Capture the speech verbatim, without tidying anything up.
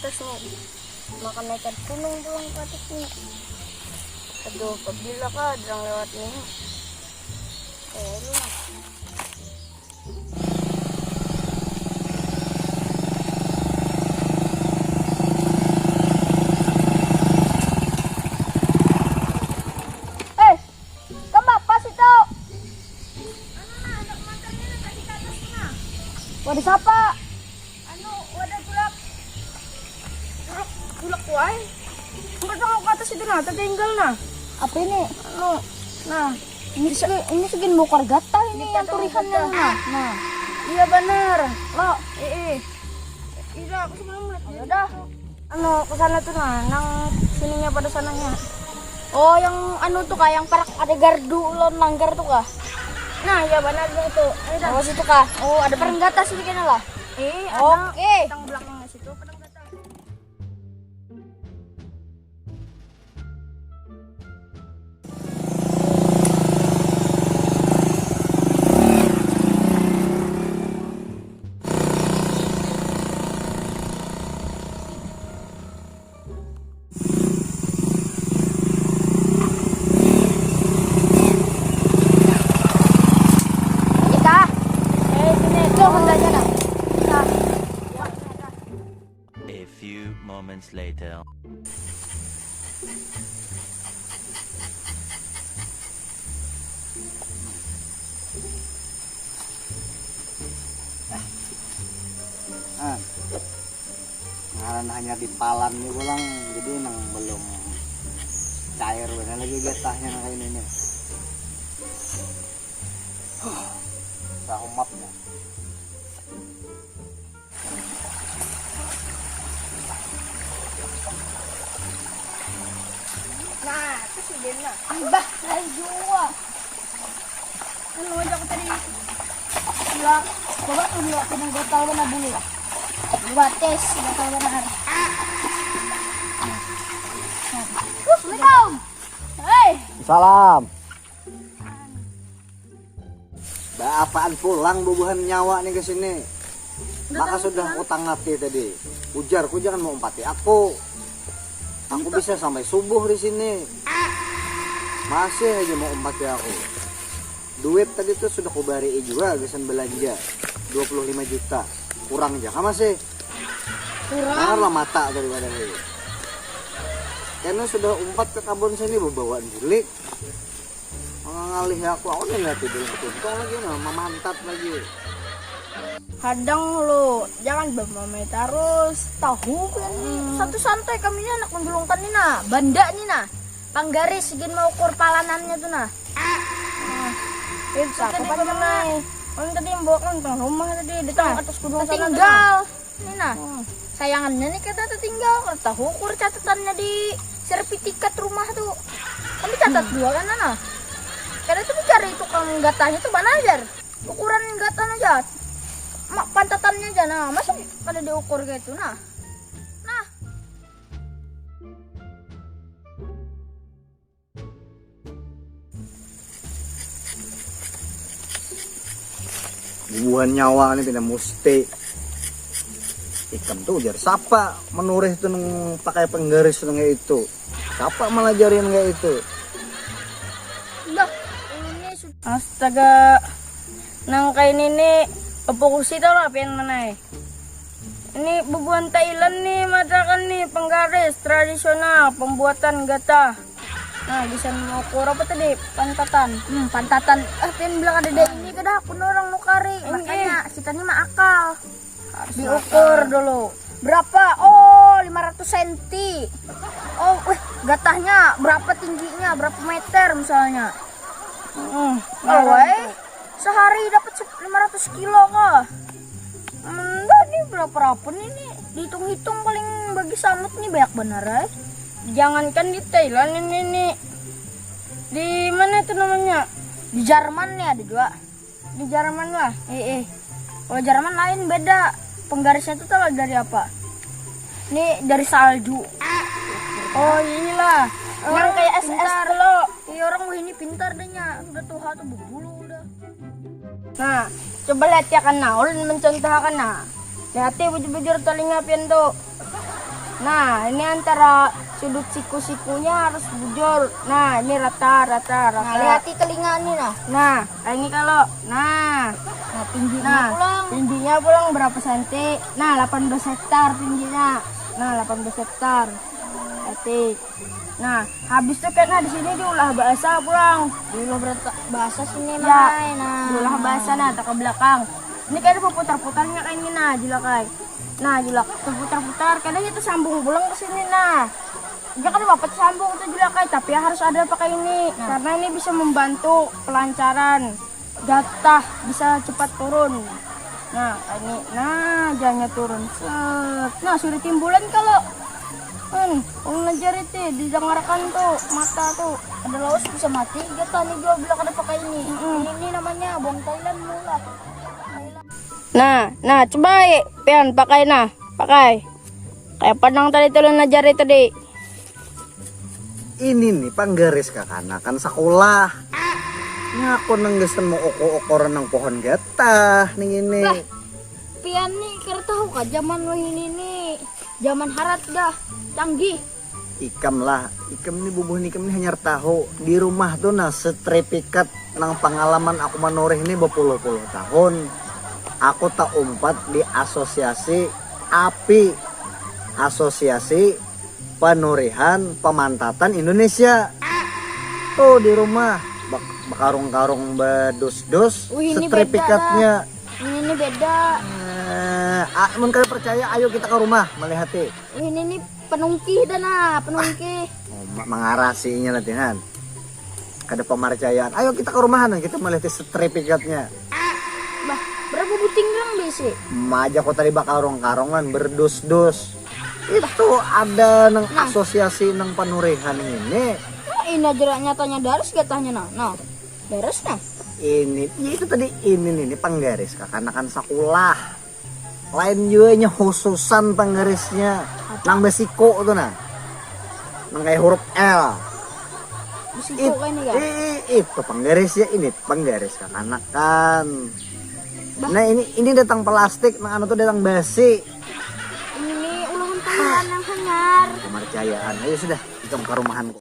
Terus nih, makan ikan tunung pulang ke atas nih. Aduh, pabila kah ada orang lewat nih? Kayak lu lah. Eh, kan bapak situ. Wadah siapa? Anu, wadah gulak. Gulak, gulak wae. Angkat dong ke atas itu nah, tertinggal nah. Apa ini? Anu, nah. Ini segi, ini segin bokar gatah ini yang turihan yang nah. Nah. Iya benar. Lo, eh, eh. Iya, aku semalam lihat. Ya udah. Anu, ke sana tuh nah, nang sininya pada sananya. Oh, yang anu tuh kah, yang parak ada gardu lawan langgar tuh kah? Nah, iya benar tuh. Ayo dah. Oh, situ kah? Oh, ada perenggatas itu kena lah. Eh, ada. Oke. Tang belakangnya situ, perenggatas. Ini kah? Eh, sini. Tuh, Honda-nya nah. Nah. A few moments later. Ah, ngaran hanya dipalan nih pulang, jadi nang belum cair benar lagi getahnya nang kayak ini nih. Huh, sahumap nih. Nah, itu si Dena. Bah, saya jua. Anu aja aku tadi. Iya, coba tuh dia kena gatal benar bulu. Bulu batis, gatal benar. Assalamualaikum. Hei. Salam. Baapaan pulang bubuhan nyawa nih ke sini? Maka sudah kutangati tadi. Ujarku jangan mau umpati aku. Aku bisa sampai subuh di sini. Masih aja mau umpati aku. Duit tadi tuh sudah kubarii juga gasan belanja dua puluh lima juta. Kurang aja kan masih. Kurang. Lah mata daripada ini. Karena sudah umpat ke kabun sini bebawaan bulik. Mangalih aku, aku nih nggak tidur, tuntung lagi nah, memantat lagi. Hadang lo, jangan bamamai tarus. Tahu kan ni, hmm, satu santai kami ni anak mendulungkan ni nah, banda ni nah. Panggaris gin mau ukur palanannya tu nah. Nah, itu siapa tadi pernah? Orang tadi yang bawa kan tengah rumah tadi, datang atas gunung sana. Tinggal. Ni nah, hmm, sayangannya nih kita tertinggal, kada tahu ukur catatannya di sertifikat rumah tu. Kan dicatat dua kan, nah. Kada tu dicari tukang gatahnya tu banar jar. Ukuran gatahnya aja. Mak pantatannya aja nah, masa kada diukur gitu nah. Nah. Bubuhan nyawa ni pina musti. Ikam tu ujar sapa manurih tu nang pakai penggaris nang kaya itu? Sapa malajari nang kaya itu? Dah, ulun ni sudah. Astaga, nang kaya ini ni, fokusi tau lah pian mana eh. Ini bubuhan Thailand ni matakan ni penggaris tradisional pembuatan gatah. Nah, bisa mengukur apa tadi? Pantatan. Hmm, pantatan. Ah, pian bilang ada dai ini kada aku orang nukari. Makanya kita ni maakal. Diukur dulu. Berapa? Oh, lima ratus senti. Oh, weh, gatahnya berapa tingginya? Berapa meter misalnya? Hmm, oh, weh. Sehari dapat lima ratus kilo kah? Enggak nih, berapa-berapa nih, nih. Dihitung-hitung paling bagi samut nih banyak benar eh. Jangankan di Thailand ini nih. Di mana itu namanya? Di Jerman nih ada juga. Di Jerman lah. Eh, eh. Kalau Jerman lain beda. Penggarisnya itu tahu dari apa? Ini dari salju. Oh, inilah. Orang kayak S S lo. Iya, orang ini pintar deh nya. Udah tuha tuh berbulu udah. Nah, coba lihat ya kan nah, ulun mencontohkan nah. Lihati bujur-bujur talinga pian tu. Nah, ini antara sudut siku-sikunya harus bujur. Nah, ini rata, rata, rata. Nah, lihati telinga ini, nah. Nah, ini kalau, nah. Nah, tingginya nah, pulang. Tingginya pulang berapa senti? Nah, delapan belas hektar tingginya. Nah, delapan belas hektar. Hati. Nah, habis itu kan, nah, di sini diulah bahasa pulang. Diulah berta- bahasa sini, ya, Mai, nah. Diulah bahasa, nah, tak ke belakang. Ini kayak putar-putarnya kayak ini, nah, Julak ai. Nah, Julak, terputar-putar, kadang itu sambung pulang ke sini, nah. Dia kan dapat sambung tuh, Julak ai, tapi harus ada pakai ini. Nah. Karena ini bisa membantu pelancaran gatah, bisa cepat turun. Nah, ini, nah, janya turun. Set. Nah, sudah timbulan kalau, hmm, ulun ajar itu didengarkan tuh, mata tuh. Ada lawas bisa mati, gatah nih dua belah kada pakai ini. Mm-mm. Ini namanya buang Thailand mula. Nah, nah, coba, eh, pian pakai, nah, pakai. Kayak padang tadi tuh ulun ajari tadi. Ini nih panggaris kakanakan sekolah. Nya aku nang gasan mau ukur-ukuran nang pohon gatah nih ini. Bah, pian nih kada tahu kah zaman wahini nih, zaman harat dah, canggih. Ikam lah, ikam nih bubuhan ikam nih hanyar tahu. Di rumah tuh nah sertifikat nang pangalaman aku manurih nih berpuluh-puluh tahun. Aku tak umpat di asosiasi api, asosiasi penurihan pemantatan Indonesia. Tuh di rumah bak- bakarung-karung bedus-dus. Wih, ini beda, sertifikatnya. Ini, ini beda. Eh, ah, mun kada percaya, ayo kita ke rumah melihati. Wih, ini nih penungkih dah nah, penungkih. Oh, ma- mengarasinya latihan. Kada pemercayaan. Ayo kita ke rumahan, kita melihati sertifikatnya. Bah, berapa buting rang bisi? Maja kok tadi bakarung-karungan berdus-dus. Itu ada nang, nah, asosiasi nang penurihan ini. Nah, ini aja nyatanya daras gatahnya nah. Nah, daras nah. Ini, ya itu tadi ini nih, ini panggaris kakanakan sekolah. Lain juga nya khususan panggarisnya. Apa? Nang besiko tuh nah. Nang kayak huruf L. Besiko it- kayak ini ya? I- i- itu panggaris ya, ini panggaris kakanakan. Bah. Nah, ini ini datang plastik, nang anu tuh datang basi. Ini ulahan panggilan yang hanyar. Kemercayaan. Ayo sudah, ikam ke rumahan.